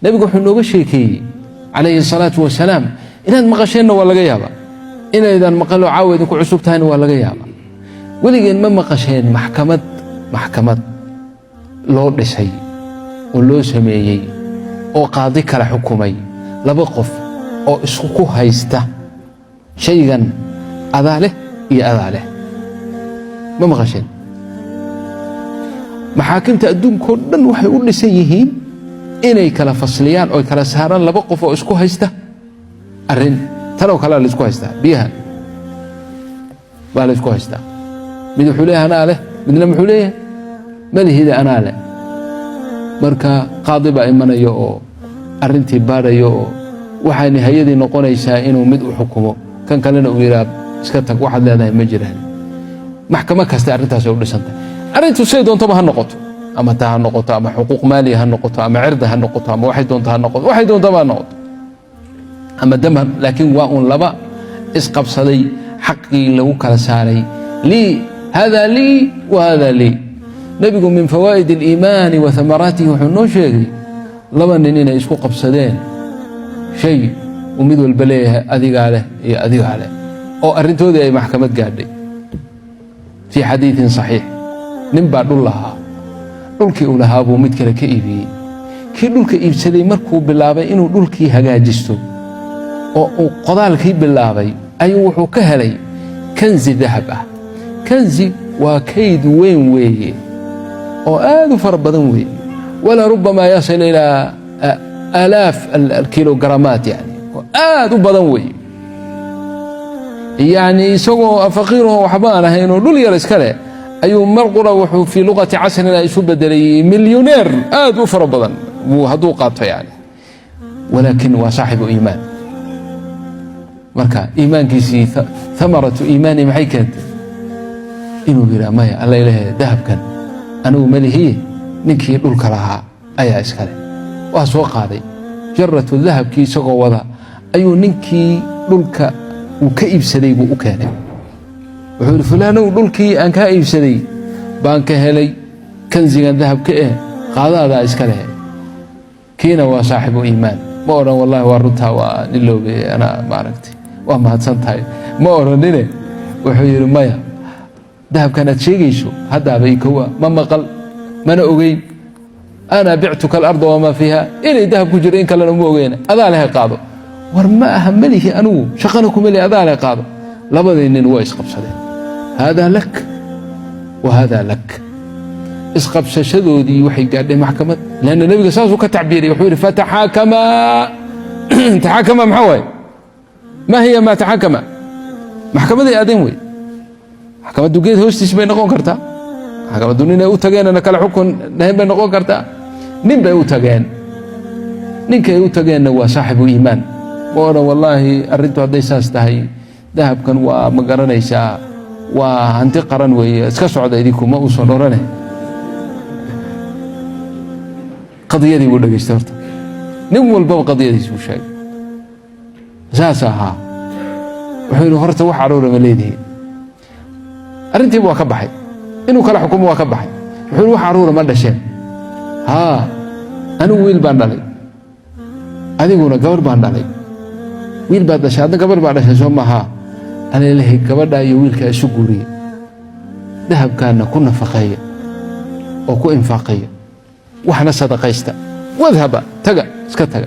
Nebigu wuxuu nooga sheekeeyey calayhi salaatu wasalaam. Inaad maqasheenna waa laga yaabaa, inaydan maqaloo caawa idinku cusub tahayna waa laga yaabaa. Weligeen ma maqasheen maxkamad loo dhisay oo loo sameeyey oo qaadi kala xukumay laba qof oo isku ku haysta shaygan adaa leh iyo adaa leh? Ma maqasheen? Maxaakimta adduunkao dhan waxay u dhisan yihiin inay kala fasliyaan oo kala saaraan laba qof oo isku haysta arrin tanoo kalea la isku haystaa. Biyaha baa la isku haystaa. Mid wuxuu leeyahay anaa leh, midna muxuu leeyahay malihida, anaa leh. Marka qaadi baa imanaya oo arrintii baadhayo, oo waxaa nihayadii noqonaysaa inuu mid u xukumo, kan kalena uu yidhaha iska tag, waxaad leedahay ma jiraan. Maxkamad kasta arrintaasay u dhisantahay. Arrintu say doontaba ha noqoto, ama taa ha noqoto, ama xuquuq maaliya ha noqoto, ama cirda ha noqoto, ama waxay doonto ha noqoto, waxay doontaba ha noqoto, ama dam, laakiin waa uun laba isqabsaday xaqii lagu kala saaray, lii hada lii wa hada lii. Nebigu min fawaa'id aliimaani wa hamaraatihi wuxuu noo sheegay laba nin inay isku qabsadeen shay uu mid walba leeyahay adigaa leh iyo adigaa leh, oo arrintoodii ay maxkamad gaadhay. Fii xadiiثin صaxiix, nin baa dhul lahaa. Dhulkii uu lahaa buu mid kale ka iibiyey. Kii dhulka iibsaday markuu bilaabay inuu dhulkii hagaajisto oo uu qodaalkii bilaabay, ayuu wuxuu ka helay kanzi dahab ah. Kanzi waa kayd weyn weeye oo aad u fara badan weeye, walaa rubamaa yasil ilaa aalaaf alkilogramaat, yani oo aad u badan weeye. Yani isagoo faqiiroo waxba aan ahayn oo dhul yar iska leh ayuu mar qura wuxuu fii luqati casrina isu bedelay milyoneer aad u fara badan buu hadduu qaato yani. Walaakin waa saaxibu iimaan. Marka iimaankiisii, hamaratu iimaani, maxay keentay? Inuu yidhaha maya, alla ilahe, dahabkan anigu malihiye, ninkii dhulka lahaa ayaa iskale. Waa soo qaaday jaratu dahabkii, isagoo wada ayuu ninkii dhulka uu ka iibsaday buu u keenay. Wuxuu yidhi, fulaanow, dhulkii aan kaa iibsaday baan ka helay kanzigan dahabka eh, qaadaadaa iska leh. Kiina waa saaxibu iimaan. Ma odhan wallahi waa runtaa, waa niloobe, anaa maaragtay, waa mahadsan tahay, ma odhanine. Wuxuu yidhi maya, dahabkan aad sheegayso haddaaba ikowa ma maqal mana ogeyn. Ana bictuka alarda wamaa fiiha, inay dahab ku jiro in kalena uma ogeyn, adaa lehe, qaado. War ma aha, melihi anigu, shaqana kuma lihi, adaa leh, qaado. Labadii nin waa isqabsadeen, haadaa lak wa haadaa lak. Isqabsashadoodii waxay gaadhay maxkamad, lanna nebiga saasuu ka tacbiiriyay. Wuxuu yidhi fataxaakamaa. Taxaakama maxaa waaye? Ma hiya ma taxaakama? Maxkamaday aadeen wey. Maxkamaddu geed hoostiis bay noqon kartaa, maxkamaddu ninay u tageenana kala xukun dhahayn bay noqon kartaa. Nin bay u tageen. Ninkay u tageenna waa saaxibu iimaan. Ma odhan wallaahi arrintu hadday saas tahay, dahabkan waa ma garanaysaa, waa hanti qaran weeye, iska socda idinku, ma uusan odhane. Qadiyadii buu dhegaystay horta, nin walbaba qadiyadiis buu sheegay. Saas ahaa. Wuxuu yidhi horta wax caruura ma leedihiin? Arrintiiba waa ka baxay, inuu kala xukumo waa ka baxay. Wuxuu yidhi wax caruura ma dhasheen? Haa, anigu wiil baan dhalay, adiguna gabar baan dhalay. Wiil baad dhashay, adna gabar baa dhashay, soo mahaa? Alalehay, gabadhaa iyo wiilkaa isu guuriya, dahabkaana ku nafaqeeya oo ku infaaqeeya, waxna sadaqaysta, wadhaba, taga, iska taga.